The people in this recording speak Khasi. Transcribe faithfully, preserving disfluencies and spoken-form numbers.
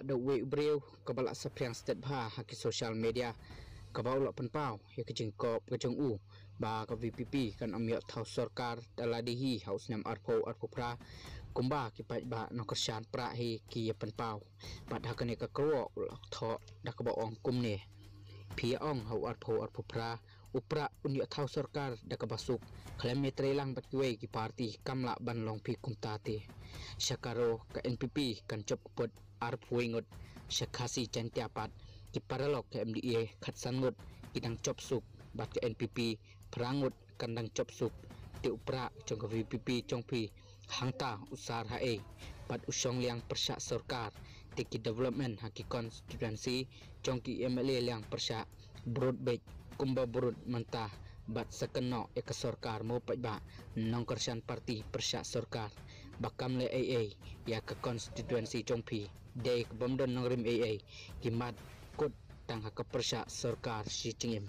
Da uwei u briew kaba la saphriang stet bha ha ki social media, kaba u la pynpaw ïa ka jingkop ka jong u ba ka VPP kan ym ïoh thaw sorkar da lade hi ha u snem arphew arphew phra, kumba ki paidbah nongkyrshan Prah hi ki ïa pynpaw. Bad ha kane ka kyrwoh u la thoh da kaba ong kumne: Phi ïa ong ha u arphew arphew phra u Prah un ïoh thaw sorkar da kaba suk, khlem ïa trei lang bad kiwei ki party, kam lah ban long phi kumta te. Sha Garo ka NPP kan jop kput arphew wei ngut, sha Khasi Jaintia pat ki paralok ka MDA khatsan ngut ki dang jop suk, bad ka NPP phra ngut kan dang jop suk. Te u Prah jong ka VPP jong phi hangta u sar ha ei, bad u shong liang pyrshah sorkar, te ki development ha ki constituency jong ki MLA liang pyrshah, brut beit kumba brut mynta, bad sa kynnoh ïa ka sorkar mo paidbah, nongkyrshan party pyrshah sorkar, ba kam leh ei ei ïa ka constituency jong phi, dei ka bym don nongrim ei ei, ki mad kut tang ha ka pyrshah sorkar shi jingim.